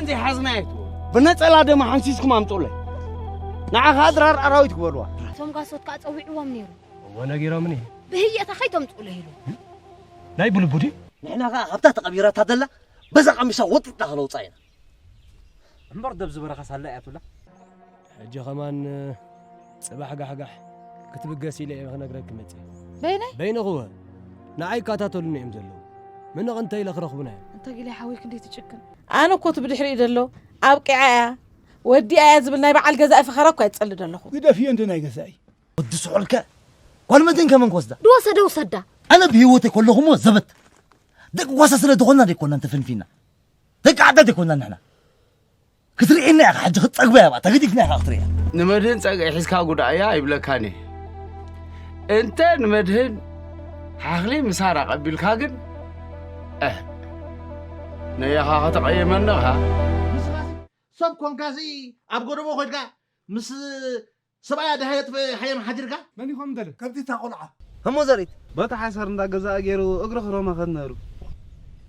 ዘይሓዝና ኣይትበሉ። ብነጸላ ደማ ሓንሲስኩም ኣምጹለይ። ንዓ ከኣ ድራር ኣራዊት ክበልዋ። እቶም ጋሶት ከኣ ጸዊዕዎም ነይሩ። እዎ ነጊሮምኒ። ብህየታ ከይተምጽኡለይ ኢሉ። ናይ ብልቡ ድዩ? ንሕና ከኣ ካብታ ተቐቢራታ ዘላ በዛ ቀሚሻ ወጢጥና ክነውጻ ኢና። እምበር ደብ ዝበረኻ ሳላ እያ ትብላ። ሕጂ ኸማን ጽባሕ ጋሕጋሕ ክትብገስ ኢለ እየ ክነግረኪ መጽእ። በይነይ? በይነኹወ ንዓይ ይከታተሉኒ እዮም ዘለዉ። ምንቕ እንተ ኢለ ክረኽቡና እዮም። እንተ ጊላይ ሓወይ ክንደይ ትጭክን። ኣነ እኮ እቲ ብድሕሪኡ ዘሎ ኣብቂዓ እያ ወዲኣ እያ ዝብል ናይ በዓል ገዛኢ ፈኸራ እኮ እየ ዝጸልእ ዘለኹ። ግደፍዮ እንዶ ናይ ገዛኢ። ወዲ ስሑልከ ጓል መድህን ከመን ክወስዳ? ድወሰደ ውሰዳ። ኣነ ብህይወተይ ከለኹሞ ዘበት ደቂ ጓሳ ስለ ዝኾንና ደይኮንና እንተፈንፊና። ደቂ ዓዳ ደይኮንና ንሕና። ክትርእየና ኢኻ ሕጂ ክትጸግባ እያ፣ ተገዲድና ኢኻ ክትርእያ። ንመድህን ጸግዒ ሒዝካ ጉዳእያ ይብለካን እየ። እንተ ንመድህን ሓኽሊ ምሳር ኣቐቢልካ ግን፣ እ፣ ነያኻ ከተቐየመኒ ኢኻ። ንስኻሲ ሰብ ኮንካሲ ኣብ ጎደቦ ኮይድካ ምስ ሰብኣያ ደሃ የጥፍእ ሃየም ሓዲርካ? መን ይኾን እንተለ? ከብቲ እታ ቆልዓ። እሞ ዘሪት? በታ ሓሰር እንዳ ገዛእ ገይሩ እግሪ ክሮማ ከድነሩ።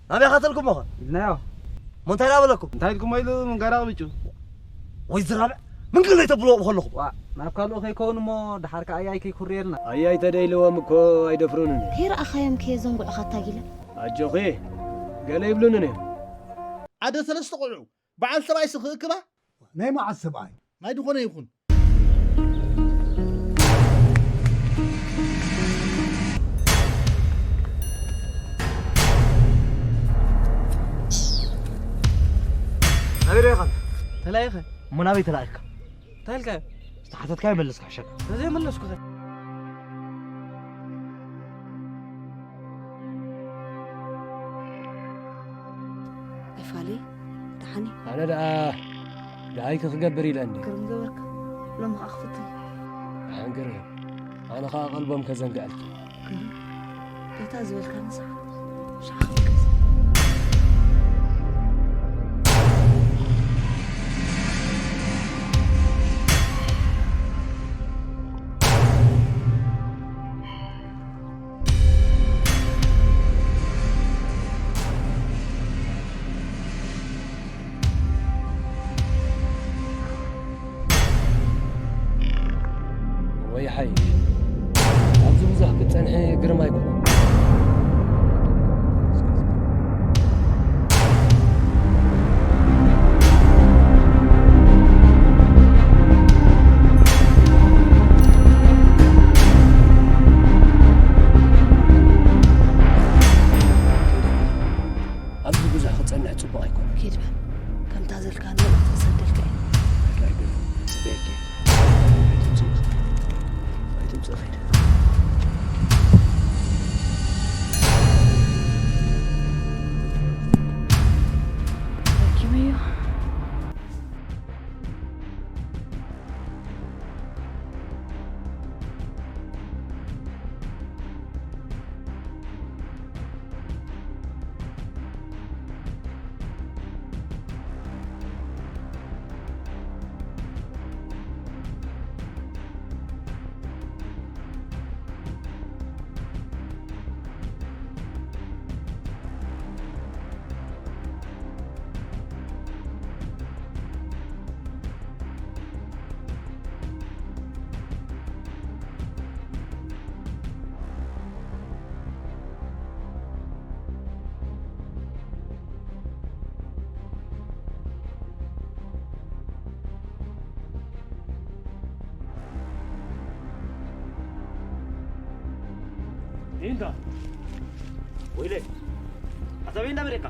ናበይ ካተልኩሞ ኸ? ኢልናዮ። እሞ እንታይ ደኣ በለኩም? እንታይ ኢልኩሞ ኢሉ ምንጋር ኣቕቢጩ። ወይ ዝራብዕ፣ ምን ክለ ተብሎ ከለኹም? ዋ፣ ናብ ካልኦ ከይከውን እሞ፣ ደሓር ከኣ ኣያይ ከይኩርየልና። ኣያይ ተደይልዎም እኮ ኣይደፍሩንን እዮም። ከይረኣኻዮም ከየዘንጉዕኻ ኣታጊለ። ኣጆኺ፣ ገለ ይብሉንን እዮም። ኣደ ሰለስተ ቆልዑ፣ በዓል ሰብኣይሲ ክእክባ? ናይ መዓስ ሰብኣይ? ናይ ዝኾነ ይኹን። ኣበይ ርኢኻኒ? ተላኢኸ? እሞ ናበይ ተላኢኽካ? እንታይ ኢልካዮ? ዝተሓተትካዮ መልስካ፣ ሕሸካ። ተዘይመለስኩኸ? ኣይፋለይ፣ ደሓን እዩ። ኣነ ደኣ ደሃይኪ ክገብር ኢለ እንዲ። ግርም ገበርካ። ሎሚ ኸኣ ክፍትን። ደሓን ግርም። ኣነ ኸኣ ቀልቦም ከዘንግዐልኪ። ግርም። በታ ዝበልካኒ ሰዓት። ሻዕ ክትገዝ። ወይ ሓይሽ፣ ኣብዚ ብዙሕ ክትጸንሒ ግርም ኣይኮነን። ኣብዚ ብዙሕ ክጸንሕ ጽቡቕ ኣይኮነን። ኪድ በል። ከምታ ዘልካኒ መልእኽቲ ክሰደልካ እየ። ኣይትምጽእ፣ ኣይትምጽእ፣ ኣይትምጽእ፣ ኪድ። ደኪመዮ። እንዳ ወይለ፣ ኣታ በይ እንዳ በሬካ?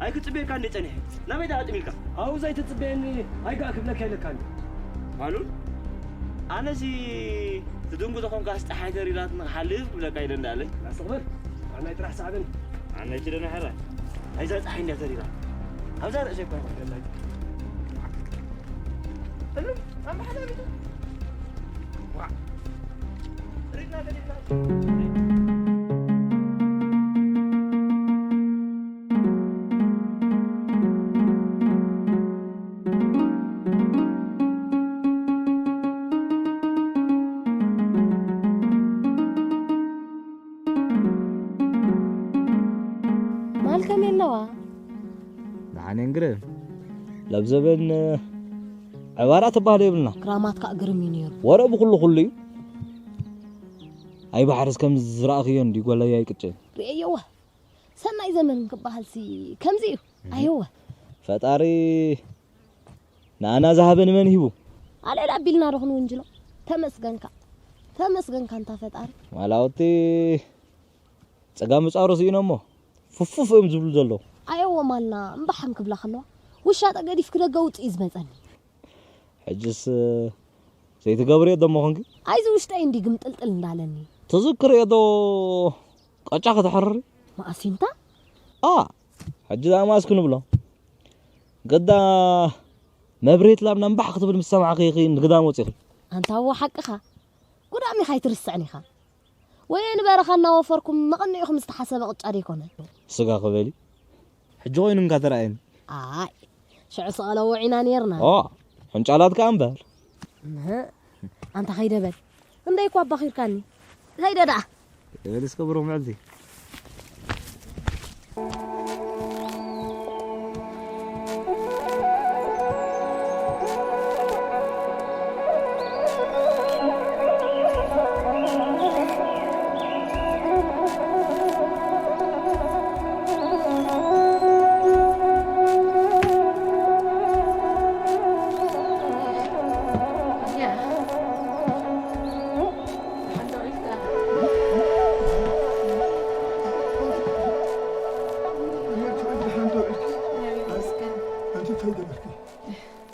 ኣይክጽበየካ እንደ ጸኒሐ። ናበይ ደኣ ኣጥሚልካ? ኣብኡ ዘይትጽበየኒ ኣይከኣ ክብለካ ኢለካ እንደ። ማሉል፣ ኣነሲ ትድንጉ ተኾንካስ ጸሓይ ተሪራትኒ ክሓልፍ ክብለካ ኢለ እንዳለ። ላስቕ በል። ኣናይ ጥራሕ ሰዓበኒ። ኣነች ደና ሕራ። ኣይዛ ጸሓይ እንዳ ተሪራ። ኣብዛ ርእሰይ እኳ ኣይኮነን። እሉ፣ ኣመሓላሊቱ። ዋ። ሪድና ገዲፍና። ማል ከመይ ኣለዋ? ደሓን እየን ግርም። ኣብ ዘበን ዕባራ ትበሃል የብልና። ክራማት ከዓ ግርም እዩ ነይሩ። ወረ ብኩሉ ኩሉ እዩ። ኣይ ባሕርስ ከም ዝረኣኽዮ እንዲ ጎለይ ኣይቅጭ። ርእየዋ። ሰናይ ዘመን ክበሃልሲ ከምዚ እዩ። ኣየወ። ፈጣሪ ንኣና ዝሃበ ንመን ሂቡ? ኣልዕል ኣቢልና ዶ ክንውንጅሎ? ተመስገንካ። ተመስገንካ እንታ ፈጣሪ። ማላውቲ ጸጋም ምጻሩ ስኢኖሞ ፍፉፍ እዮም ዝብሉ ዘለዉ። ኣየወ ማልና እምባሓም ክብላ ከለዋ ውሻ ጠገዲፍ ክደገ ውጽእ እዩ ዝመጸኒ። ሕጅስ ዘይትገብርዮ ደሞ ኾንኪ? ኣይዚ ውሽጠይ እንዲ ግምጥልጥል እንዳለኒ። ትዝክርዮ ዶ ቀጫ ከተሕርሪ? መኣሲንታ? ኣ፣ ሕጂ ደኣ ማስ ክንብሎ። ገዳ መብርሂት ላም ነንባሕ ክትብል ምስ ሰማዕኺ ኢኺ ንግዳም ወጺኺ። ኣንታ እዎ ሓቅኻ። ጉዳም ኢኻ ኣይትርስዕን ኢኻ። ወየ ንበረኻ እናወፈርኩም መቐኒዕኹም ዝተሓሰበ ቅጫ ደይኮነ። ስጋ ክበሊ። ሕጂ ኮይኑ እንካ ተረኣየኒ። ኣይ፣ ሽዑ ስቐለ ውዒና ኔርና። ኦ፣ ሕንጫላት ከኣ እምበር። እህ፣ ኣንታ ከይደ በል። እንደይ እኳ ኣባኺርካኒ። ከይደ ደኣ። በል እስከ ብሩኽ መዓልቲ።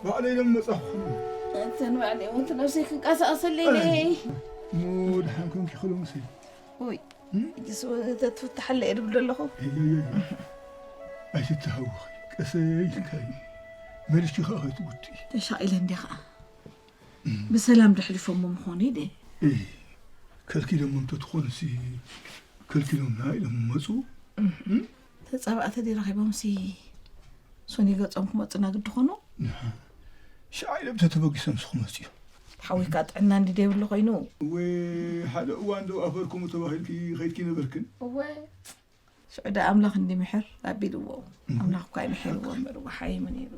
ባዕለይ ሎም መጻኹኹም። እተን ባዕለይ እውን ነብሰይ ክንቀሳቐሰለይ ነይ። እሞ ድሓን ኮንኪ ክሎምሰይ። ኦይ፣ እም? እጅስ ተትፍትሓለ እየ ድብል ዘለኹ። እይ፣ እይ፣ እይ። ኣይትተሃወኺ፣ ቀሰይ ኢልካይ። መሊስኪ ኸኣ ከይትጉድኢ። ተሻቒለ እንዲየ ኸኣ። እም። ብሰላም ደሕሊፎሞ ምኾኑ ኢደ። እይ፣ ከልኪሎሞ እንተትኾንሲ፣ ከልኪሎምና ኢሎም መጹ። እም። እም? ተጻባእቲ ድዩ ረኺቦምሲ ሶኒ ገጾም ክመጹና ግዲ ኾኑ? ንሓ፣ ሽዓ ኢሎም ተተበጊሶምሲ ክመጹ እዮም። ሓዊካ ጥዕና እንዲ ደይብሉ ኮይኑ። እወ፣ ሓደ እዋን ዶ ኣፈርኩሙ ተባሂልኪ ኸይድኪ ነበርክን? እወ፣ ሽዑ ዳ ኣምላኽ እንዲ ምሕር ኣቢልዎ። እም። ኣምላኽ እኳ ይምሕርዎ እምበር፣ ወሓይምን ኢሉ።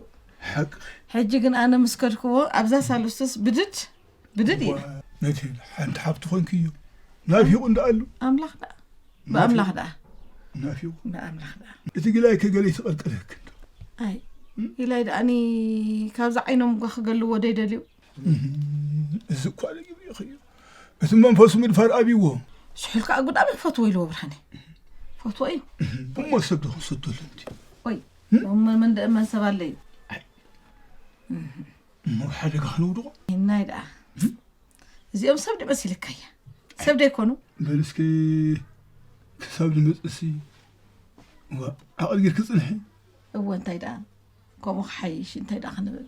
ሓቂ። ሕጂ ግን ኣነ ምስ ከድክዎ፣ ኣብዛ ሳልስቱስ ብድድ፣ ብድድ እየ። እዋ፣ ነቲ ሓንቲ ሓብቲ ኾንኪ እዩ። ናፊቑ እንዳ ኣሉ። ኣምላኽ ደኣ። ብኣምላኽ ደኣ። ናፊቑ። ብኣምላኽ ደኣ። እቲ ግላይ ከገለ ይትቐልቀለክ እንዶ። ኣይ፣ እም? ኢላይ ደኣኒ ካብዛ ዓይኖም እኳ ክገልዎ ደይደልዩ። እም፣ እዚ እኳ ደጊም ይኽእዮ። እቲ መንፈሱ ምድፋር ኣብይዎ። ስሑል ከዓ ጉዳም ይፈትዎ ኢልዎ ብርሃነ። ፈትዎ እዩ። እም፣ እሞ ሰብ ዶ ክንሰደሉ እንዲ? ወይ፣ እም? እሞ መን ደእ መን ሰብ ኣለዩ? ኣይ። እም። እሞ ሓደጋ ክነውድቖ? ናይ ደኣ። እም? እዚኦም ሰብ ድመሲልካያ። ሰብ ደይኮኑ? በል እስኪ ክሳብ ዝመጽእሲ፣ ዋ፣ ዓቕሊ ጌርኪ ጽንሒ። እወ፣ እንታይ ደኣ? ከምኡ ክሓይሽ እንታይ ደኣ ክንብል?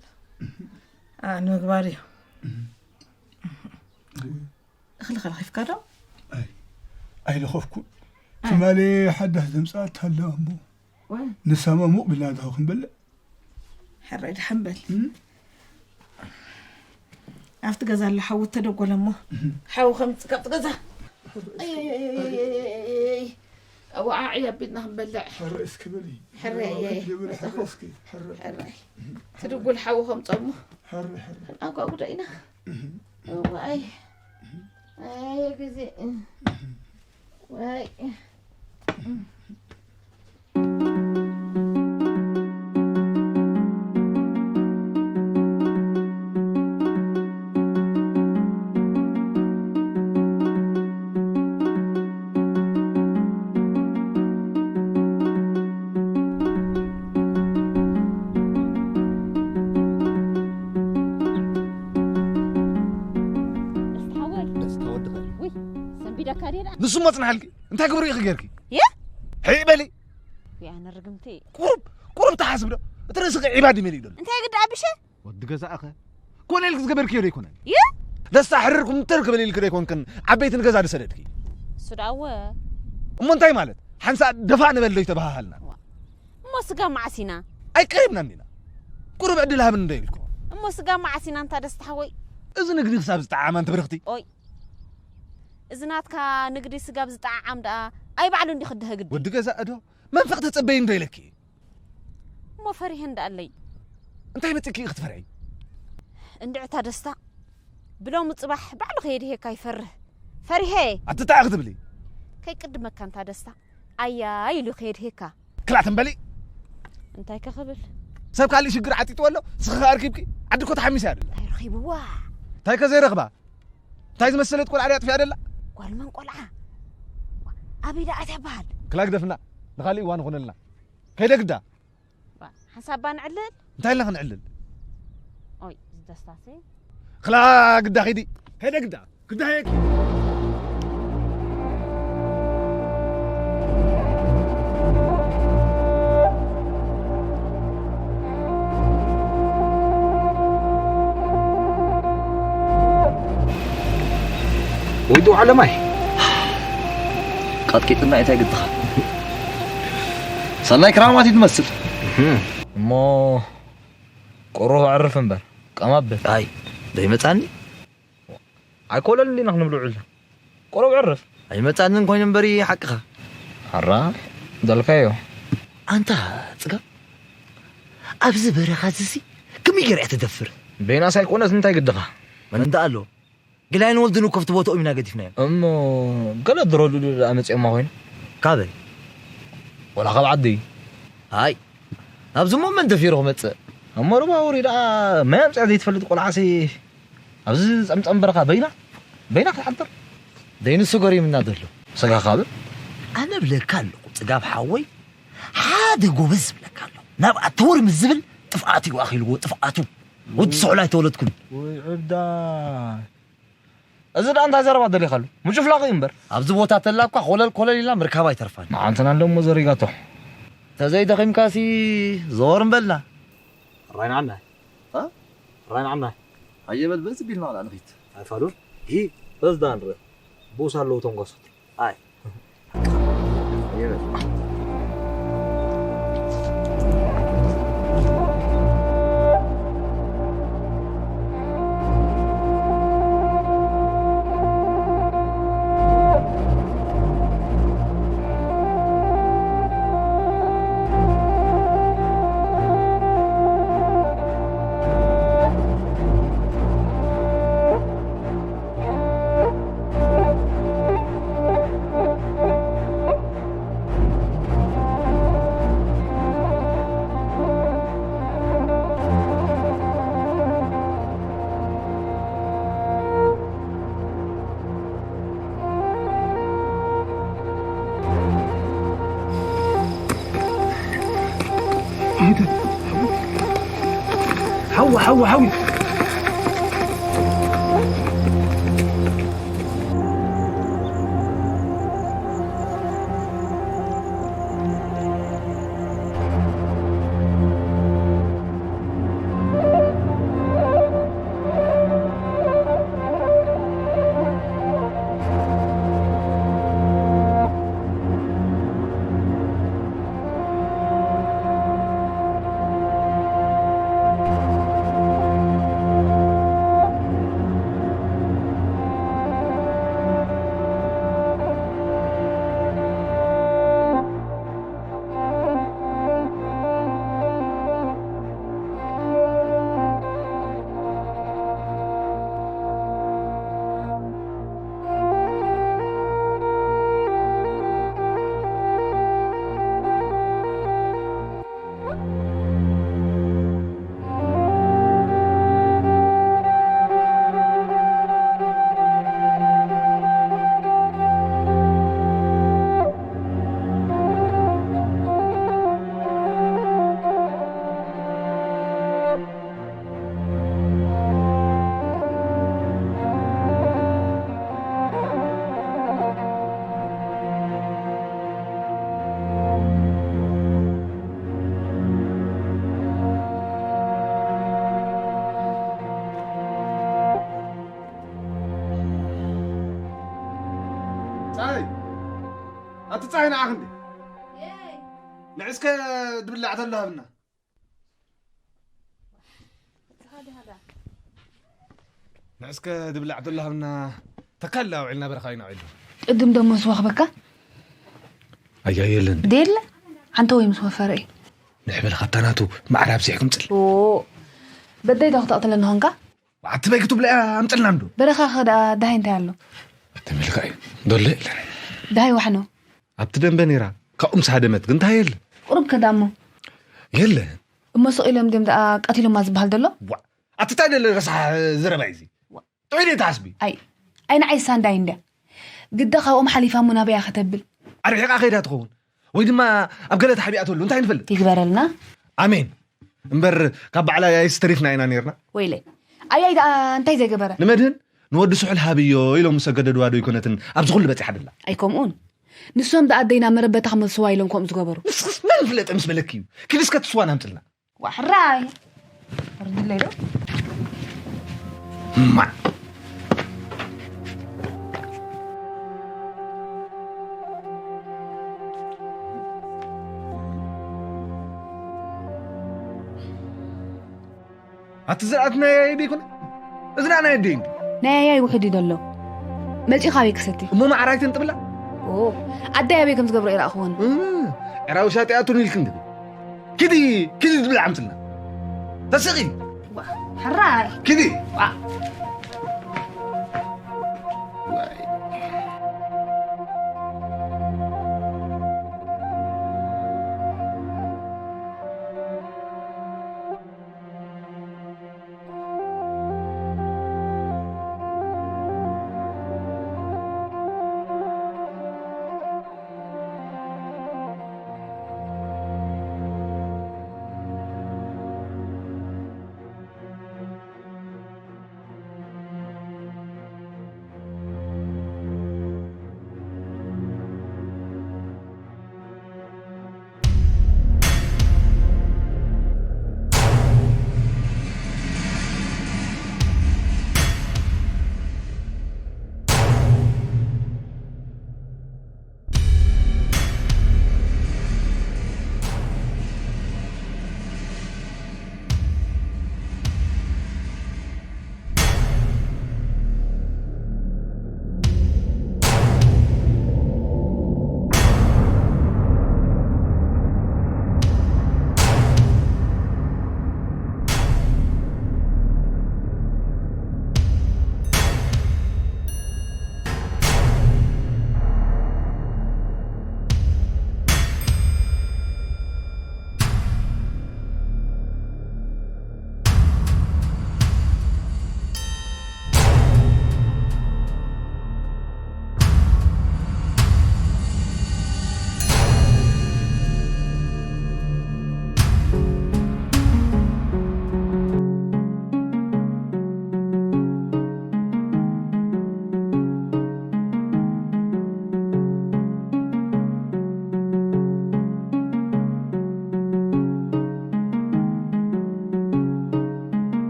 ኣ፣ ንምግባር እዩ። እም። እወ። እኽሊ ከለኺፍካ ዶ? ኣይ፣ ኣይለኸፍኩን። ኣይ። ትማሊ ሓዳስ ዘምጽኣት ኣላ እሞ፣ ዋ። ንሳማ ሙቕ ቢልና ዳኹ ክንበልዕ። ሕራይ ደሓን በል። እም? ኣብቲ ገዛ ኣሎ ሓዊ ተደጎለ እሞ፣ እም። ሓዊ ከምጽእ ካብቲ ገዛ። ኣይ፣ ኣይ፣ ኣይ። ኣዋዓዒ ኣቢልና ክንበልዕ። ሕራይ እስኪ በሊ። ሕራይ፣ ኣይ፣ ኣይ። ሕራይ እስኪ። ሕራይ። ሕራይ። ትድጉል ሓዊ ከምጾ እሞ። ሕራይ፣ ሕራይ። ኣጓጉዶ ኢና። እም። እዋይ። ኣየ ግዜ። እም። ዋይ። ደስታ ሓወይ። ደስታ ወድኸ። ውይ፣ ሰንቢደካ ድየ ደኣ? ንሱ እሞ ጽንሓልኪ። እንታይ ግብሪ ኢኺ ጌርኪ? የ? ሕይ በሊ። ወይ ኣነ ርግምቲ። ቁሩብ፣ ቁሩብ ተሓስብ ዶ? እቲ ርእስኺ ዒባ ድዩ መሊኡ ዘሎ? እንታይ ግዲ ኣቢሸ? ወዲ ገዛእኸ? ኮነ ኢልኪ ዝገበርክዮ ዶ ኣይኮነን? የ? ደስታ ሕርር ኩምትር ክብል ኢልኪ ዶ ኣይኮንክን ዓበይቲ ንገዛ ዝሰደድኪ? እሱ ደኣ እወ። እሞ እንታይ ማለት? ሓንሳእ ደፋእ ንበል ዶ ኣይተበሃሃልና? ዋ። እሞ ስጋ መዓስ ኢና? ኣይቀሪብናን ኢና። ቁሩብ ዕድል ሃብኒ ዶ ኢልኩ? እሞ ስጋ መዓስ ኢና እንታ ደስታ ሓወይ? እዚ ንግዲ ክሳብ ዝጠዓማ ኣንቲ ብርኽቲ። ኦይ። እዚ ናትካ ንግዲ ስጋ ብዝጠዓዓም ደኣ ኣይ ባዕሉ እንዲ ክድሀ ግዲ። ወዲ ገዛ እዶ መንፈቕ ተጸበይኒ ዶ ኢለኪ? እሞ ፈሪሀ እንዳ ኣለይ። እንታይ መጺእኪ ክትፈርሒ? እንድዕታ ደስታ ብሎሚ ጽባሕ ባዕሉ ከየድሄካ ይፈርህ። ፈሪሄ ኣትጣዕ ክትብሊ። ከይቅድመካ እንታ ደስታ ኣያ ኢሉ ከየድሄካ። ክላእ ትንበሊ። እንታይ ከኽብል? ሰብ ካልእ ሽግር ዓጢጥዎ ኣሎ፣ ስኺ ከኣ ኣርኪብኪ። ዓዲ እኮ ተሓሚሳ እያ ደላ። እንታይ ረኺብዋ? እንታይ ከ ዘይረኽባ? እንታይ ዝመሰለት ቆልዓ ድያ ኣጥፊኣ ደላ? ጓል መን ቆልዓ? ኣበይ ደኣ ትበሃል? ክላ ግደፍና፣ ንኻልእ እዋን ይኹነልና። ከይደ ግዳ። ሓንሳብ እባ ንዕልል። እንታይ ኢልና ክንዕልል? ኦይ ዝደስታሲ። ክላ ግዳ ኺዲ። ከይደ ግዳ። ግዳ ሄድ። ወይዶ ዓለማይ ቀጥቂጥና እንታይ ግድኻ ሰናይ ክራማት እዩ ትመስል እሞ ቁሩብ ዕርፍ እምበር ቀማብል ኣይ ዘይመፃኒ ኣይኮለል እንዲና ክንብልዑልና ቁሩብ ዕርፍ ኣይመፃንን ኮይኑ እምበሪ ሓቅኻ ሓራ ዘልካዮ ኣንታ ፅጋብ ኣብዚ በረኻ እዚ ከመይ ገይራ እያ ትደፍር በይናስ ኣይኮነት እንታይ ግድኻ መን ደኣ ኣሎ ግላይን ወልድን እኮ ኣብቲ ቦትኦም ኢና ገዲፍናዮም። እሞ ገለ ድሮ ሉሉ ደኣ መጺኦማ ኮይኑ። ካበይ? ወላ ካብ ዓዲ እዩ። ኣይ ናብዚ እሞ መን ደፊሩ ክመጽእ? ኣብ መረባ ወሪ ደኣ ማይ ኣምጽኣ ዘይትፈልጥ ቆልዓሲ ኣብዚ ጸምጸም በረኻ በይና በይና ክትሓድር። ደይ ንሱ ገሪምና ዘሎ። ስጋ ካብ ኣነ ብለካ ኣለኹ ጽጋብ ሓወይ ሓደ ጎበዝ ብለካ ኣለኹ ናብ ኣተወር ምስ ዝብል ጥፍኣት እዩ ኣኺልዎ ጥፍኣቱ ወዲ ስሑል ኣይተወለድኩን። ወይ ዕብዳ እዚ ደኣ እንታይ ዘረባ ደሊኻሉ? ምጭፍላቕ እዩ እምበር። ኣብዚ ቦታ ተላ እኳ ኮለል ኮለል ኢልና ምርካባ ኣይተርፋን። ንዓንተና እንደሞ ዘሪጋቶ። ተዘይደኺምካሲ ዘወር እምበልና። ራይ ንዓናይ። እ? ራይ ንዓናይ። ኣየ በል በዚ ቢልና ዋላ ንኺድ። ኣይፋሉን። ሂ በዝዳ ንረ። ቦስ ኣለዉ ተንጓሶት። ኣይ ሓዊ ሓዊ ሓዊ ፃይ ኣቲ ፃይ ንዓኽ እንዲ ንዕስከ ድብላዕ ተሎ ሃብና ንዕስከ ድብላዕ ተሎ ሃብና ተካላ ውዒልና በረኻ ኢና ውዒልና ቅድም ደሞ ስዋ ክበካ ኣያ የለን ደለ ሓንተ ወይ ምስ ወፈረ እዩ ንሕበል ካብታ ናቱ ማዕረ ኣብዚሕ ክምፅል ኦ በደይ ዶ ክተቕትለኒ ኾንካ? ኣቲ በይ ክትብላ እያ ኣምፅልና እንዶ። በረኻ ኸዳ ዳሃይ እንታይ ኣሎ? ኣቲ ምልካ እዩ። ዶሎ የለን። ዳሃይ ዋሕኖ። ኣብቲ ደንበ ነይራ። ካብኡ ምስ ሃደመት ግን እንታይ የለ? ቁሩብ ከዳ እሞ። የለ። እሞ ስቕ ኢሎም ድም ደኣ ቀቲሎማ ዝበሃል ዘሎ? ዋ፣ ኣቲ እንታይ ደለ ረሳሕ ዘረባ እዩ እዚ? ዋ። ጥዑይ ደይ ትሓስቢ? ኣይ፣ ኣይ ንዓይ ሳንዳይ እንድያ። ግዳ ካብኦም ሓሊፋ እሞ ናበይ እያ ከተብል? ኣርሒቓ ከይዳ ትኸውን። ወይ ድማ ኣብ ገለ ተሓቢኣትሉ እንታይ ንፈልጥ? ይግበረልና። ኣሜን። እምበር ካብ ባዕላ ያይስ ተሪፍና ኢና ነይርና። ወይለይ። ኣያይ ደኣ እንታይ ዘይገበረ? ንመድህን ንወዲ ስሑል ሃብዮ ኢሎም ምስ ኣገደድዋ ዶ ኣይኮነትን ኣብዚ ኩሉ በጺሓ ደላ? ኣይከምኡን። ንሶም ደኣ ኣደይና መረበታ ክመልስዋ ኢሎም ከምኡ ዝገበሩ። ንስኽስ መን ፍለጠ ምስ በለኪ እዩ? ኪዲ እስከ ትስዋን ኣምፅልና። ዋሕራይ። ወርድለይ ዶ? እማ። ኣቲ ዝኣት ናይ ኣየይ ደይኮነ? እዚ ደኣ ናይ ኣደይ እንዲ? ናይ ኣያይ ውሑድ እዩ ዘሎ። መጺኡ ካበይ ክሰቲ? እሞ መዓራይ ተንጥብላ? ኦ፣ ኣደይ ኣበይ ከም ዝገብሮ ይረኣኽዎን። እም፣ ዕራዊ ሻጢ ኣቱን ኢልክ እንዲ? ኪዲ፣ ኪዲ ዝብላ ኣምፅልና። ተስቒ። ዋ፣ ሕራይ። ኪዲ። ዋ። ዋይ።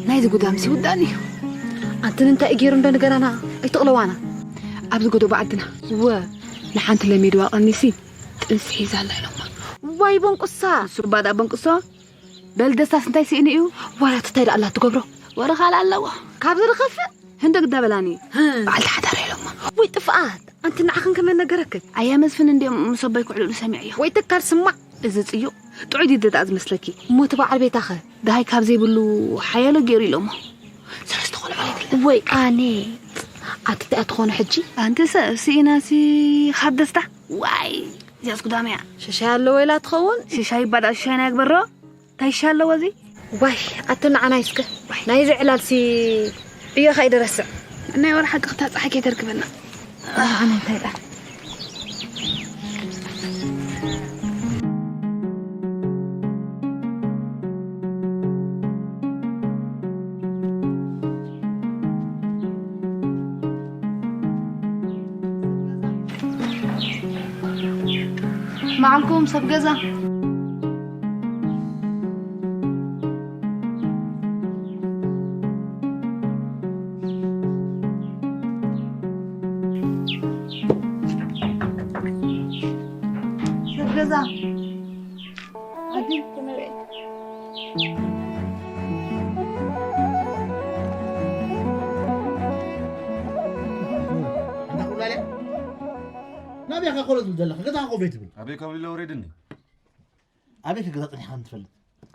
ናይዚ ጉዳምሲ ውዳእኒ እዩ። ኣንትን እንታይ እዩ ገይሩ እንዶ ንገራና ኣይትቕለዋና። ኣብዚ ጎዶ በዓድና እወ ንሓንቲ ለሚድዋ ቀኒሲ ጥንሲ ሒዛ ኣላ ኢሎማ። ዋይ ቦንቁሳ። ሱባዳ ቦንቁሶ። በል ደስታስ እንታይ ስኢኑ እዩ? ዋላ እንታይ ደኣ ኣላ ትገብሮ? ወረ ካልእ ኣለዎ። ካብ ዝርኸፍ ህንደግ እንዳበላኒ። በዓልቲ ሓዳር ኢሎማ። ወይ ጥፍኣት። ኣንቲ ንዓኽን ከመን ነገረክን? ኣያ መስፍን እንዲኦም ምስ ኣቦይ ክዕልሉ ሰሚዐዮ። ወይ ትካል ስማዕ። እዚ ጽዩቕ ጥዑይ ድዩ ደኣ ዝመስለኪ? እሞ እቲ በዓል ቤታኸ? ደሃይ ካብ ዘይብሉ ሓያሎ ገይሩ ኢሎሞ። ሰለስተ ቆልዑ ኣይትብልን። ወይ ኣነ። ኣንቲ እንታይ ትኾኑ ሕጂ? ኣንቲ ሰብ ስኢናሲ ካብ ደስታ። ዋይ፣ እዚኣስ ጉዳም እያ። ሽሻይ ኣለዎ ኢላ ትኸውን? ሽሻይ ይባዳ ሽሻይ ናይ ግበሮ። እንታይ ይሻ ኣለዎ እዚ? ዋይ፣ ኣቲ ንዓና እስከ። ናይዚ ዕላልሲ ዕዮኻ እዩ ደረስዕ። ናይ ወርሓ ቅኽታ ጸሓይ ከይተርክበና። ንዓና እንታይ ደኣ? መዓልኩም ሰብ ገዛ። ሰብ ገዛ። ዓዲ ተመርዒ። ኣንታ ኩላልያ፣ ናበይ ኢኻ ኮሎ ትብል ዘለኻ? ገዛኻ ኮፍ ኣይትብል? ኣበይ ካብ ኢለ ወሪድኒ? ኣበይ ከ ገዛ ጸኒሕካ ትፈልጥ?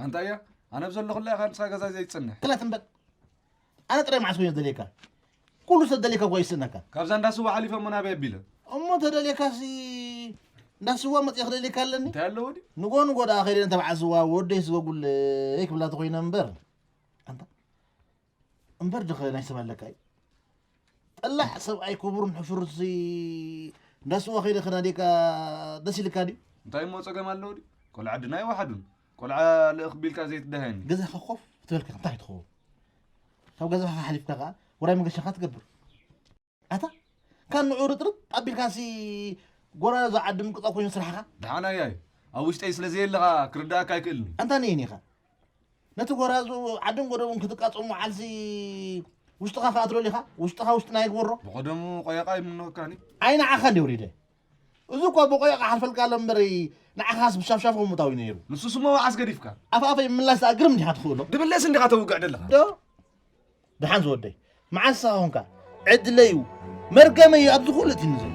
ኣንታ እያ ኣነ ብዘለኹላ ኢኻ ንስኻ ገዛ ዘይትጸንሕ። ክላት እምበር ኣነ ጥራይ መዓስ ኮይኑ ደልየካ? ኩሉ ሰብ ደልየካ እኳ ይስእነካ። ካብዛ እንዳ ስዋ ሓሊፈ እሞ ናበይ ኣቢለ? እሞ ተደልየካሲ እንዳ ስዋ መፅየ ክደልየካ ኣለኒ። እንታይ ኣለዎ ድዩ? ንጎ ንጎ ደኣ ከይደ ነታ በዓል ስዋ ወደይ ስጎጉለይ ክብላ ተኮይነ እምበር ኣንታ እምበር ድኸ ናይ ሰብ ኣለካ እዩ። ጠላዕ ሰብኣይ ክቡርን ሕፍሩሲ እንዳ ስዋ ከይደ ከናዴካ ደስ ኢልካ ድዩ? እንታይ እሞ ጸገም ኣለዎ ድዩ? ቆልዓ ድና ይወሓዱን ቆልዓ ልእኽ ቢልካ ዘይትደሃየኒ። ገዛኻ ኮፍ ትበልካ እንታይ ትኸውን? ካብ ገዛኻ ሓሊፍካ ከዓ ወራይ መገሻኻ ትገብር። ኣታ ካብ ንዑርጥርጥ ኣቢልካሲ ጎራዞ ዓዲ ምቅጣው ኮይኑ ስራሕኻ። ደሓን ኣያይ ኣብ ውሽጠይ ስለ ዘየለኻ ክርዳእካ ኣይክእልን እዩ። ኣንታ ንየን ኢኻ ነቲ ጎራዙ ዓድን ጎደቡን ክትቃጸሙ ዓልሲ ውሽጥኻ ክኣትረሉ ኢኻ። ውሽጥኻ ውሽጥና ይግበሮ። ብቐደሙ ቆየቓ ይምነወካኒ። ኣይ ንዓኻ እንዲ ውሪደ እዚ እኳ ብቆየቓ ሓልፈልካ ኣሎ እምበሪ ንዓኻስ ብሻፍሻፍ ምእታው እዩ ነይሩ። ንሱስ እሞ መዓስ ገዲፍካ? ኣፍ ኣፈይ ምምላስ ደኣ ግርም እንዲኻ ትኽእሎ። ድብለስ እንዲኻ ተውግዕ ደለኻ። ዶ ደሓን ዝወደይ መዓስ ኮንካ ዕድለዩ መርገመዩ ኣብዚ ኩሉ እቲ ንዘሎ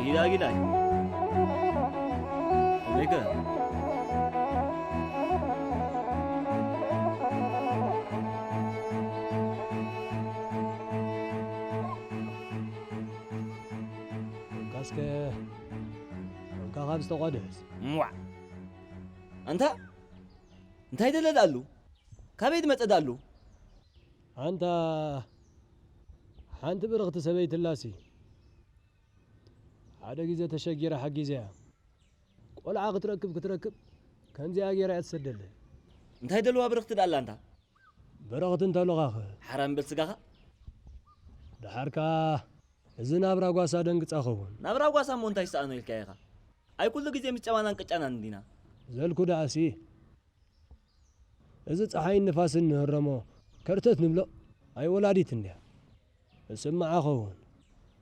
ጊዳጊዳይ ኦሜጋ ካስከ እንካ ካብ ዝተቋደስ ሟዕ ኣንታ እንታይ ደለዳሉ ካበይ ድመጸ ዳሉ ኣንታ ሓንቲ ብርኽቲ ሰበይትላሲ ሓደ ግዜ ተሸጊራ ሓጊዘያ ቆልዓ ክትረክብ ክትረክብ ከምዚኣ ገይራ እያ ትሰደለ እንታይ ደልዋ ብርኽቲ ዳላ ኣንታ ብርኽቲ እንተሎኻኸ ሓራም በል ስጋኻ ደሓርካ እዚ ናብራ ጓሳ ደንግጻ ኸውን ናብራ ጓሳ እሞ እንታይ ሰኣኖ ኢልካ ኢኻ ኣይ ኩሉ ግዜ ምስ ጨማናን ቅጫናን እንዲና ዘልኩ ደኣሲ እዚ ጸሓይን ንፋስን ንህረሞ ከርተት ንብሎ ኣይ ወላዲት እንድያ እስምዓ ኸውን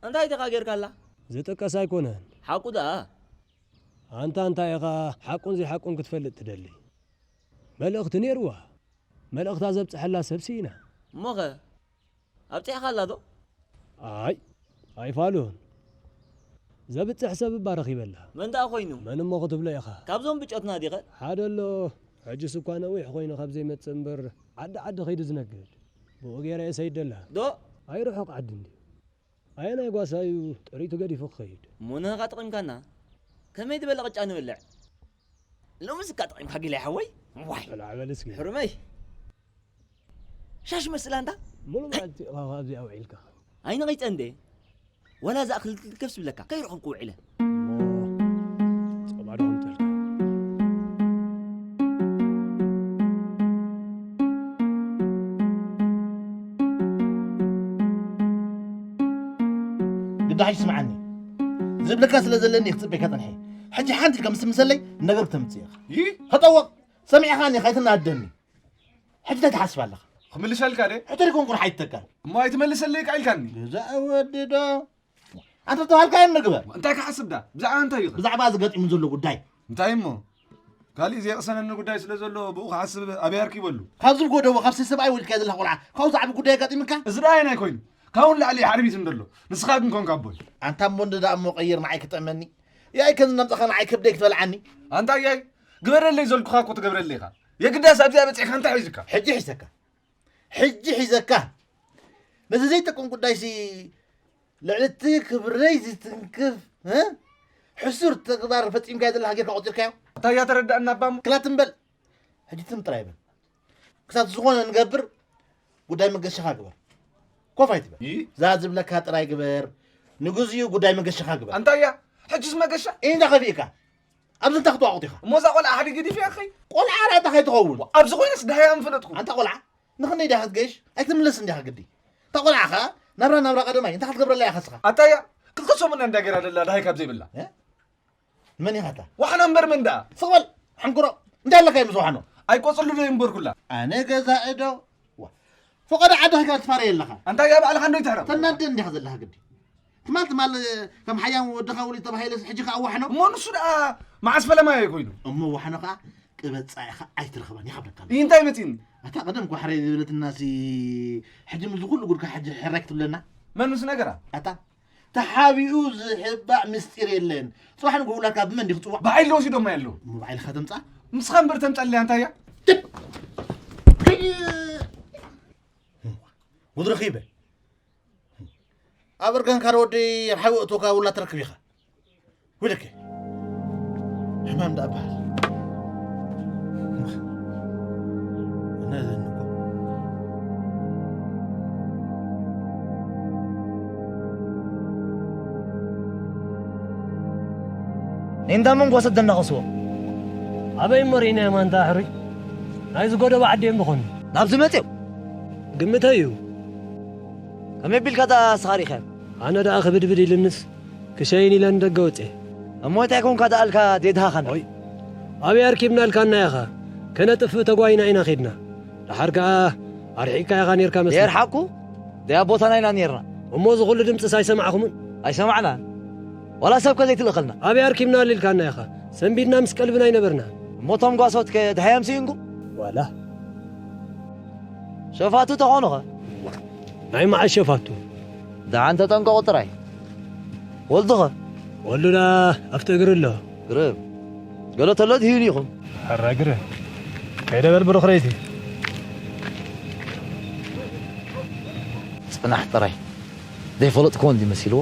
እንታይ ዲኻ ጌርካላ ዝጥቀስ ኣይኮነን ሓቁ ደኣ ኣንታ እንታይ ኢኻ ሓቁን ዘይሓቁን ክትፈልጥ ትደሊ መልእኽቲ ነይርዋ መልእኽታ ዘብጽሐላ ሰብ ስኢና እሞኸ ኣብጺሕኻላ ዶ ኣይ ኣይፋሉን ዘብጽሕ ሰብ እባ ረኺበላ መን ደኣ ኮይኑ መን እሞ ክትብሎ ኢኻ ካብዞም ብጮትና ዲኸ ሓደ ኣሎ ሕጅስ እኳ ነዊሕ ኮይኑ ካብ ዘይመጽእ እምበር ዓዲ ዓዲ ኸይዱ ዝነግድ ብኡ ገይረ እየ ሰይደላ ዶ ኣይርሑቕ ዓዲ እንድዩ ኣየናይ ጓሳ እዩ ጥሪቱ ገዲፉ ክኸይድ እሞ ንህኻ ጠቒምካና ከመይ ዝበለ ቅጫ ንበልዕ ሎምስ እካ ጠቒምካ ጊላይ ሓወይ ዋይ በልዓ በል እስኪ ሕሩመይ ሻሽ መስላ እንታ ሙሉ መዓልቲ ኢኻ ኣብዚ ኣውዒልካ ኣይነቒፀ እንደ ወላ እዛ ክልተ ከፍሲ ብለካ ከይረኸብኩ ውዒለ ጸባዶ ከምጠልካ ግዳ ሕጂ ስምዓኒ ዝብለካ ስለ ዘለኒ ክጽበካ ጸንሐ ሕጂ ሓንቲ ኢልካ ምስ ትምሰለይ ነገር ክተምጽእ ኢኻ ይህ ከጠወቕ ሰሚዕኻኒ ከይትናደኒ ሕጂ እንታይ ትሓስብ ኣለኻ ክምልሰልካ ደ ሕቶ ደይኮንኩ ንሓይተካ እሞ ኣይትመልሰለይ ቃ ኢልካኒ ግዛእ ወዲ ዶ ኣንተ ተባሃልካ ያን ንግበር እንታይ ክሓስብ ዳ ብዛዕባ እንታይ እዩ ብዛዕባ ዝገጢሙ ዘሎ ጉዳይ እንታይ እሞ ካሊእ ዘየቕሰነኒ ጉዳይ ስለ ዘሎ ብኡ ክሓስብ ኣበይ ኣርኪበሉ ካብዚ ጎደቦ ካብ ሰብኣይ ወሊድካ ዘለካ ቆልዓ ካብኡ ዝዓቢ ጉዳይ ኣጋጢምካ እዚ ደኣ ናይ ኮይኑ ካብኡ ንላዕሊ ሓርቢት እንደሎ ንስኻ ግን ኮንካ ኣቦይ ኣንታ እሞ እንደ ደኣ እሞ ቀይር ንዓይ ክጠመኒ ያይ ከም እናምጻኻ ንዓይ ከብደይ ክትበልዓኒ ኣንታ ያይ ግበረለይ ዘልኩኻ እኮ ትገብረለይ ኢኻ የግዳስ ኣብዚኣ በጺሕካ እንታይ ሒዙካ? ሕጂ ሒዘካ። ሕጂ ሒዘካ። ነዚ ዘይጠቅም ጉዳይሲ ልዕሊ እቲ ክብረይ ዝትንክፍ፣ እ? ሕሱር ተግባር ፈጺምካዮ ዘለኻ ጌርካ ቆጺርካዮ። እንታይ እያ ተረዳእና ኣባ እሞ? ክላት እምበል። ሕጂ ትም ጥራይ በል። ክሳብ ዝኾነ ንገብር ጉዳይ መገሻኻ ግበር። ኮፍ ኣይትበል። እዛ ዝብለካ ጥራይ ግበር። ንግዚኡ ጉዳይ መገሻኻ ግበር። እንታይ እያ? ሕጅስ መገሻ? ኢንዳ ከፊእካ። ኣብዚ እንታይ ክትዋቑጥ ኢኻ? እሞ እዛ ቆልዓ ሓዲ ግዲፍ እያ ኣኸይ? ቆልዓ ራእታ ከይትኸውን። ኣብዚ ኮይነስ ድሃይ ኣንፈለጥኩ። ኣንታ ቆልዓ ንኽንደይ ድያ ክትገይሽ? ኣይትምለስ እንዲኻ ግዲ። እታ ቆልዓ ኸኣ ናብራ ናብራ ቀደማይ እንታይ ክትገብረላ ኢኻ ስኻ? ኣታ እያ ክልተ ሰሙን እንዳ ገይራ ደላ ድሃይ ካብ ዘይብላ። እ? ንመን ኢኻ እታ? ዋሕና እምበር መን ደኣ? ስቕ በል ሕንኩሮ። እንታይ ኣለካ እዩ ምስ ዋሕኖ? ኣይቆጽሉ ዶ ይንበርኩላ? ኣነ ገዛኢ ዶ? ዋ። ፈቐዶ ዓዲ ኸይካ ትፋረየ ኣለኻ። ኣንታ እያ ባዕልኻ እንዶ ይትሕረቕ። ተናደ እንዲኻ ዘለኻ ግዲ። ትማል ትማል ከም ሓያም ወድኻ ውሊድ ተባሂለስ ሕጂ ከኣ ዋሕኖ። እሞ ንሱ ደኣ መዓስ ፈለማዮ ኮይኑ? እሞ ዋሕኖ ከኣ ቅበጻ ኢኻ ኣይትረኽባን ይኸብደካ ኣሎ። እንታይ መጺኒ? ኣታ ቀደም ጓሕረይ ዝበለትና ሲ ሕጂ ምዚ ኩሉ ጉድካ ሕጂ ሕራይ ክትብለና? መን ምስ ነገራ? ኣታ ተሓቢኡ ዝሕባእ ምስጢር የለን። ጽባሕ ንግሆ ውላድካ ብመን ዲኺ ትጽዋዕ? ብሓይሊ ወሲዶማ ኣለዉ። እሞ ብሓይልኻ ተምጽኣ? ንስኻ እምበር ተምጸለያ እንታይ እያ? ጉድ ረኺበ። ኣብ እርጋንካ ዶ ወዲ ኣብ ሓዊ እቶካ ውላ ትረክብ ኢኻ። ወደከ ሕማም ደኣ በሃል። ንእንዳ መንጎ ሰደና ኸስዎ ኣበይ እሞ ርኢናዮም ኣንታ ሕሩይ ናይ ዝጎደቦ ዓዲ እዮም ዝኾኑ ናብዚ መፅዮም ግምተይ እዩ ከመይ ቢልካ ዳ ስኻ ርኢኻዮም ኣነ ደኣ ክብድብድ ኢልንስ ክሸይን ኢለ ንደገ ወፅኤ። እሞ እንታይ ኮንካ ደኣልካ ዴድሃኸን? ኦይ ኣበይ ኣርኪብናልካና ኢኻ? ከነጥፍእ ተጓይና ኢና ኸድና። ደሓር ከኣ ኣርሒቕካ ኢኻ ኔርካ መስለኒ። ደየርሓቕኩ? ደይ ኣብ ቦታና ኢና ኔርና። እሞ እዚ ኹሉ ድምፅስ ኣይሰማዕኹምን? ኣይሰማዕናን። ዋላ ሰብከ ዘይትልእኸልና። ኣበይ ኣርኪብናሉ ኢልካና ኢኻ? ሰንቢድና ምስ ቀልብና ኣይነበርናን። እሞ እቶም ጓሶትከ ደሃይ ኣምስዩንኩም? ዋላ ሸፋቱ ተኾኑኸ? ናይ መዓስ ሸፋቱ? ደሓን ተጠንቀቑ ጥራይ። ወልዱኸ? ወልዱ ደኣ ኣብቲ እግሪ ኣሎ። ግርም። ገለ ተሎ ትህዩኒ ኢኹም። ሕረ ግርም። ከይደ በል ብሩኽ ረይቲ። ጽናሕ ጥራይ። ዘይፈለጥክዎ እንዲ መሲልዎ።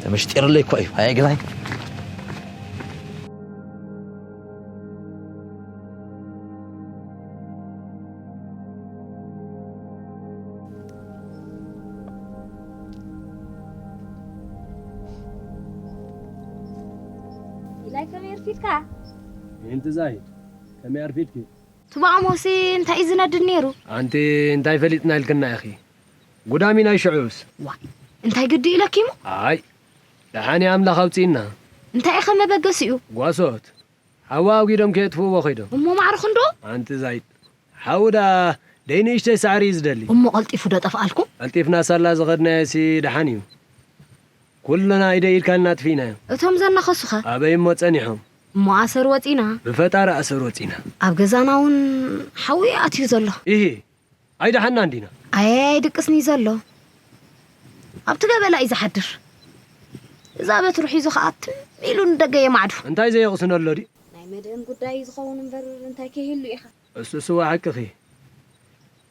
ተመሽጢርለይ እኮ እዩ። ኣየ ገዛይ። ኢላይ ከመይ ኣርፊድካ? ምእንቲ ዛሂድ ከመይ ኣርፊድኪ? ትባኣሞሲ እንታይ እዩ ዝነድድ ነይሩ? ኣንቲ እንታይ ፈሊጥና ኢልክና ኢኺ? ጉዳሚ ናይ ሽዑስ። ዋይ እንታይ ግዲ ኢለኪ እሞ? ኣይ ደሓን ኣምላኽ ኣውፅእና። እንታይ ኢኸ መበገሲኡ? ጓሶት ሓዊ ኣውጊዶም ከየጥፍእዎ ኸይዶም። እሞ ማዕርኹ እንዶ? ኣንቲ ዛይድ ሓዊ ደኣ ደይ ንእሽተይ ሳዕሪ እዩ ዝደሊ። እሞ ቀልጢፉ ዶ ጠፍኣልኩም? ቀልጢፍና ሳላ ዝኸድናዮሲ ደሓን እዩ። ኩልና ኢደ ኢድካ እናጥፊእናዮ። እቶም ዘናኸሱኸ? ኣበይ እሞ ጸኒሖም? እሞ ኣሰር ወጺና። ብፈጣሪ ኣሰር ወጺና። ኣብ ገዛና እውን ሓዊ ኣትዩ ዘሎ። ኢሂ ኣይደሓንናን ዲና? ኣየይ ኣይድቅስን እዩ ዘሎ። ኣብቲ ገበላ እዩ ዝሓድር። እዛ በትሩ ሒዙ ኸኣ ትም ኢሉ ንደገ የማዕዱ። እንታይ ዘየቕስኖ ኣሎ ድዩ? ናይ መድህን ጉዳይ እዩ ዝኸውን እምበር እንታይ ከይህሉ ኢኻ? እሱስ እወ ሓቅኺ።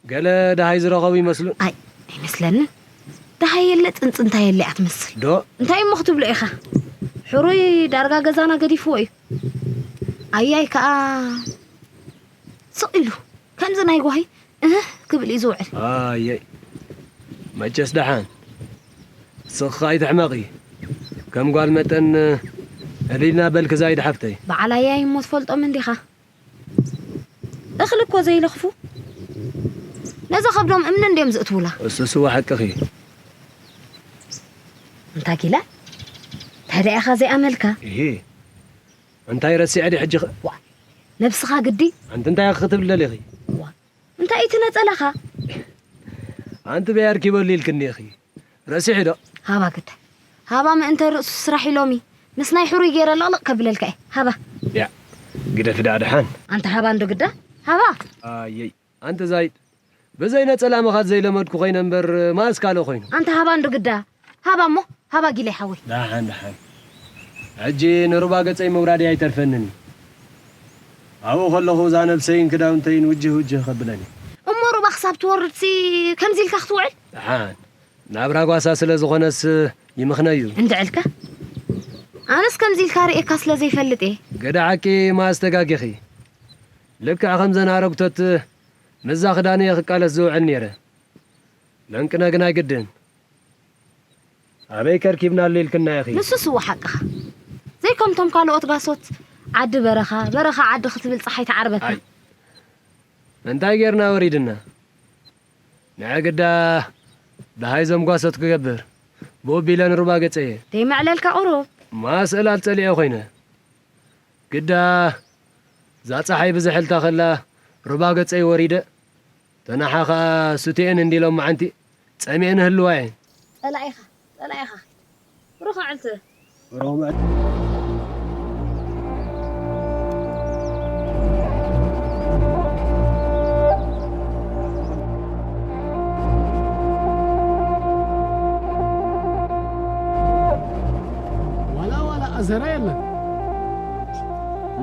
ገለ ደሃይ ዝረኸቡ ይመስሉን። ኣይ ኣይመስለንን። ደሃይ የለ ጽንጽንታ የለ እያ ትመስል። ዶ? እንታይ እሞ ክትብሎ ኢኻ? ሕሩይ ዳርጋ ገዛና ገዲፍዎ እዩ። ኣያይ ከኣ ስቕ ኢሉ ከምዚ ናይ ጓሂ እህ ክብል እዩ ዝውዕል። ኣየይ መቸስ ደሓን ስኽኻ ኣይትሕመቒ። ከም ጓል መጠን እልልና በል ክዛይድ ሓፍተይ። በዓል ኣያይ እሞ ትፈልጦም እንዲኻ። እኽሊ እኮ ዘይለኽፉ ነዚ ከብዶም እምኒ እንድዮም ዝእትውላ። እሱስ እወ ሓቅኺ። እንታ ጊላ እንታይ ደኣ ኢኻ ዘይኣመልካ? እሂ እንታይ ረሲዐ ድየ ሕጂ ኸ? ዋእ ነብስኻ ግዲ። ኣንቲ እንታይ ኢኺ ክትብሊ ደሊኺ? ዋእ እንታይ እቲ ነጸላኻ? ኣንቲ በይ ኣርኪበሉ ኢልክኒ ኢኺ። ረሲዑ ዶ? ሃባ ግዳ ሃባ ምእንተ ርእሱ ስራሕ ኢሎሚ ምስ ናይ ሕሩይ ገይረ ለቕለቕ ከብለልካ እየ ሃባ። ያእ ግደፊ ደኣ ደሓን። ኣንታ ሃባ እንዶ ግዳ ሃባ። ኣየይ ኣንቲ ዛይድ ብዘይ ነጸላ ምኻድ ዘይለመድኩ ኮይነ እምበር መኣስ ካልእ ኮይኑ። ኣንታ ሃባ እንዶ ግዳ ሃባ እሞ ሃባ ጊለይ ሓወይ። ደሓን ደሓን ሕጂ ንሩባ ገጸይ ምውራደይ ኣይተርፈንን እዩ። ኣብኡ ከለኹ እዛ ነብሰይን ክዳውንተይን ውጅህ ውጅህ ከብለኒ። እሞ ሩባ ክሳብ ትወርድሲ ከምዚ ኢልካ ክትውዕል? ደሓን ናብራ ጓሳ ስለ ዝኾነስ ይምኽነዩ። እንድዕልካ ኣነስ ከምዚ ኢልካ ርእየካ ስለ ዘይፈልጥ እየ። ገዳ ሓቂ ማስተጋጊኺ። ልክዕ ከምዘን ኣረግቶት ምስዛ ክዳን እየ ክቃለስ ዝውዕል ነይረ። ለንቅነ ግን ኣይግድን። ኣበይ ከርኪብናሉ ኢልክና ኢኺ? ንሱስ እወ ሓቅኻ። ዘይከምቶም ካልኦት ጋሶት ዓዲ በረኻ፣ በረኻ ዓዲ ክትብል ጸሓይ ትዓርበካ። ኣይ። እንታይ ጌርና ወሪድና? ንዐ ግዳ ደሃይ ዞም ጓሶት ክገብር፣ ብኡ ቢለ ንሩባ ገጸየ። ደይመዕለልካ ቁሩብ። ማስእላል ጸሊኤ ኮይነ። ግዳ እዛ ጸሓይ ብዝሕልታ ከላ ሩባ ገጸይ ወሪደ። ተናሓ ኸኣ ሱቴኤን እንዲሎም መዓንቲ ጸሚኤን ህልዋ እየን። ጸላኢኻ፣ ጸላኢኻ። ሩኻ ዕልቲ። ሮምዕ ዋላ ዋላ ኣዘራ የለን።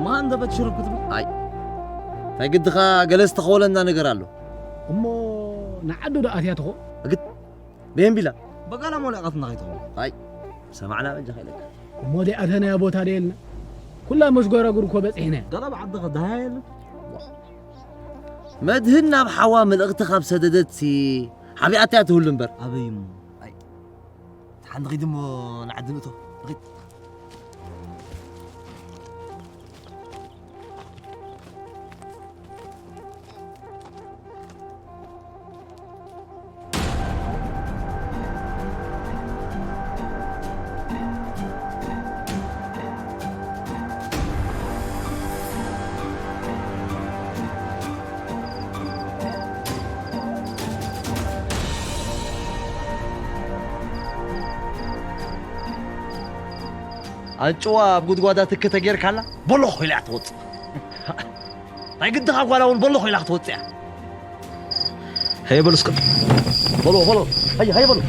ማን ደበት ሽሩብ ክትብል? ኣይ። እንታይ ግድኻ ገለ ዝተኸወለና ነገር ኣሎ። እሞ ንዓዱ ዶ ኣትያ ትኾ? እግድ ቤምቢላ። በጋላ ሞሊቓትና ከይትኾን። ኣይ። ሰማዕና በጃኻ ኢለካ። እሞ ዲኣተናያ ቦታ ደየልና? ኩላ መሽጎራጉር እኮ በጺሕና። ገለ ብዓዲ ከዳሃ የለን። መድህን ናብ ሓዋ መልእኽቲ ካብ ሰደደትሲ ሓቢኣትያ ትህሉ እምበር። ኣበይ እሞ? ኣይ። ሓንቲ ኺድ እሞ ንዓዲ ንእቶ። ኺድ። ኣንጭዋ ኣብ ጉድጓዳ ትኪ ተጌርካላ በሎኽ ኢላ እያ ትወጽእ። ናይ ግድኻ ጓላ እውን በሎኽ ኢላ ክትወጽእ እያ። ሃየ በሉ እስከ። በሎ፣ በሎ። ሃየ፣ ሃየ በሉ።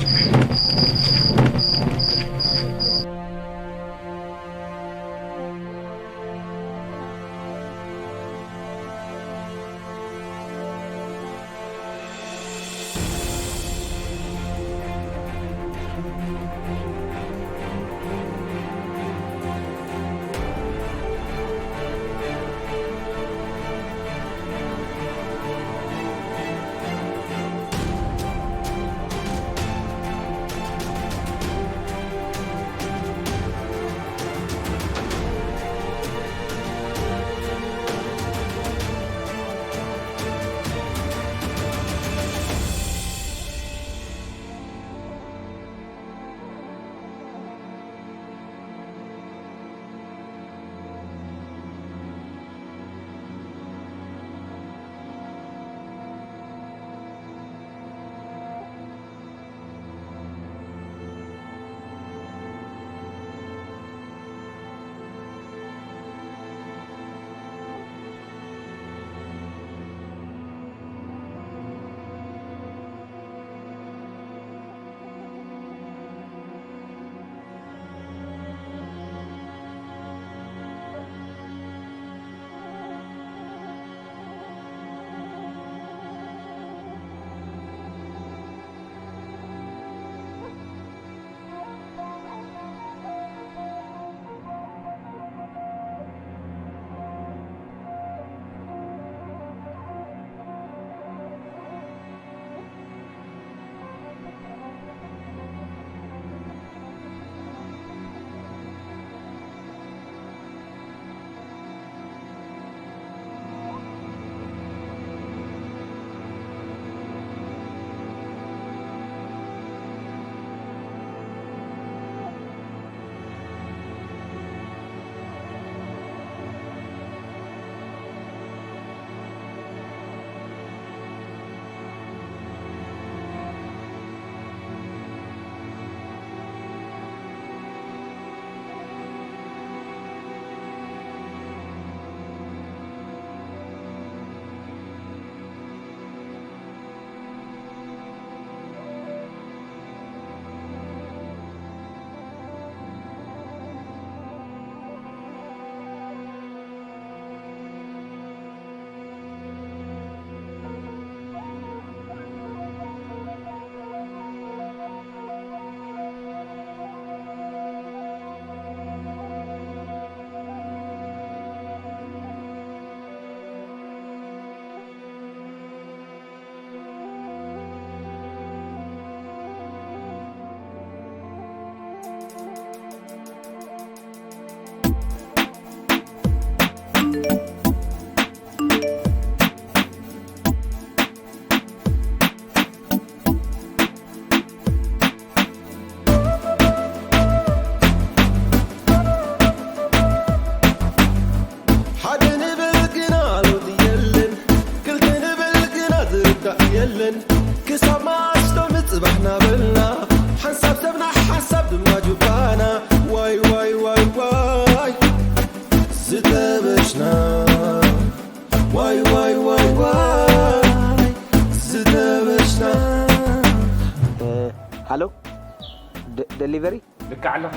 ደ- ደሊቨሪ? ልክዕ ኣለኻ።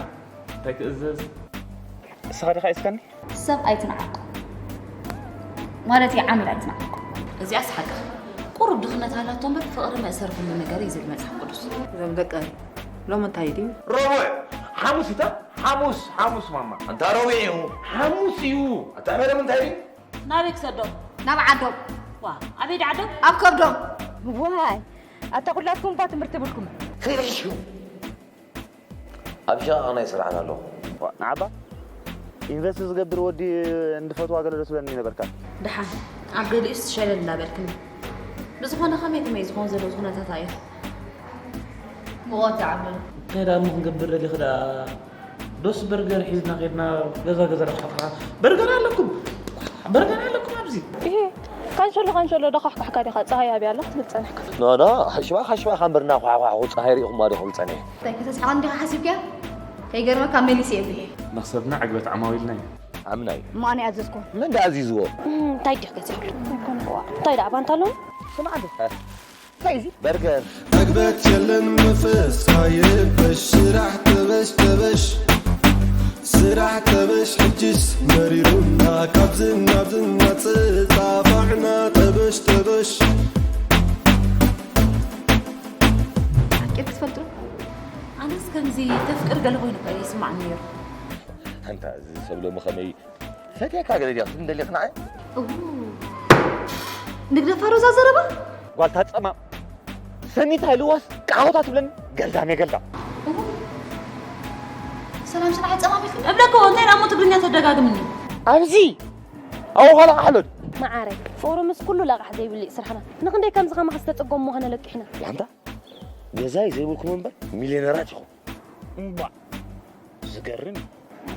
እንታይ ትእዝዝ? ንስኻ ዲኻ ሒዝካኒ? ሰብ ኣይትንዓቕ ማለት እዩ፣ ዓሚል ኣይትንዓቕ። እዚኣስ ሓቂ። ቁሩብ ድኽነት ሃላቶ እምበር ፍቕሪ መእሰሪ ኩሉ ነገር እዩ ዝብል መጽሓፍ ቅዱስ። እዞም ደቀይ ሎም እንታይ ድዩ? ረቡዕ፣ ሓሙስ እታ ሓሙስ ሓሙስ ማማ። እንታ ረቡዕ እዩ። ሓሙስ እዩ። ኣታ መደብ እንታይ ድዩ? ናበይ ክሰዶም? ናብ ዓዶም። ዋ ኣበይ ደዓዶም? ኣብ ከብዶም። ዋይ ኣታ ኩላትኩም እኳ ትምህርቲ ብልኩም። ፍርሽ እዩ። ኣብ ሸቓቕ ናይ ስራሕና ኣለኹ። ንዓባ ኢንቨስት ዝገብር ወዲ እንድፈትዋ ገለ ደስ ብለኒ ነበርካ። ደሓን ኣብ ገሊኡስ ሸለል እናበልክኒ። ብዝኾነ ከመይ ከመይ ዝኾን ዘሎ ኩነታት ኣየት? ብቆት ይዓብለሉ። እንታይ ደኣ እሞ ክንገብር ደሊኺ ደኣ? ዶስ በርገር ሒዝና ኸድና ገዛ ገዛ ረብሓትካ በርገር ኣለኩም በርገር ኣለኩም ኣብዚ። ይሄ ካንሸሎ ካንሸሎ ዶ ካሕካሕካ ዲኻ ፀሃይ ኣብያ ኣላ ክትብል ፀኒሕካ። ኖ ኖ፣ ሓሽባ ሓሽባ ካምበርና ኳዕኳዕ ፀሃይ ሪኢኹማ ዶ ክብል ፀኒሐ። እንታይ ከተስሕቐኒ ዲኻ ሓሲብካዮ? ከይገርመካ መሊሰ እየ ብሄ። መኽሰብና ዕግበት ዓማዊልና እዩ። ኣምናይ እሞ ኣነ ኣዘዝኩ። መን ደኣ ኣዚዝዎ? እንታይ ድዩ ገዚኣሉ? እንታይ ደኣ ባንታ ኣለዎም? ስማዕ እንዶ እንታይ እዚ? በርገር ዕግበት የለን ምፍስ ኣይበሽ ስራሕ ተበሽ ተበሽ ስራሕ ተበሽ ሕጅስ መሪሩና ካብዝን ናብዝን ናጽጻፋዕና ተበሽ ተበሽ ሓቂ ክትፈልጡ ኣነስ ከምዚ ተፍቅር ገለ ኮይኑ እኮ ይስማዕኒ ነይሩ። ኣንታ እዚ ሰብ ሎሚ ከመይ ፈትየካ ገለ ድያ ክትብል ደሊኽ ንዓይ? ንግደፋ ሮዛ ዘረባ ጓልታ ጸማም ሰኒታ ኢልዋስ ቃሆታ ትብለኒ ገልዳም እየ ገልዳም። ሰላም ስራሕ ጸማም ኢልኩም እብለኮ እንታይ ደኣ እሞ ትግርኛ ተደጋግምኒ። ኣብዚ ኣብኡ ኸላ ኣሕሎድ መዓረይ ፎረምስ ኩሉ ለቓሕ ዘይብሉ እዩ ስራሕና። ንክንደይ ከምዚ ከማኻ ዝተጸገሙ ምዃነ ለቂሕና። ላምታ ገዛይ ዘይብልኩም እምበር ሚልዮነራት ኢኹም። እምባ ዝገርም እዩ።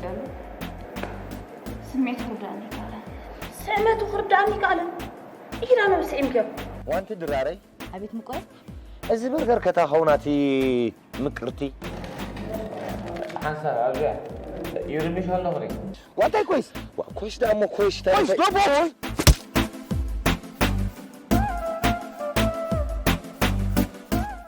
ደሉ ስሜት ክርዳእኒ ይከኣለን። ስዕመቱ ክርዳእኒ ይከኣለን። ኢላ ነው ስዒምክዮ። ዋንቲ ድራረይ ኣቤት ምቆይ እዚ በርገር ከታ ኸውናቲ ምቅርቲ ሓንሳብ ኣብዚኣ ይርምሽ ኣለኹ። ዋንታይ ኮይስ? ዋ፣ ኮይስ ደኣ እሞ ኮይስ እንታይ ኮይስ እንታይ? ደቦ ሆይ?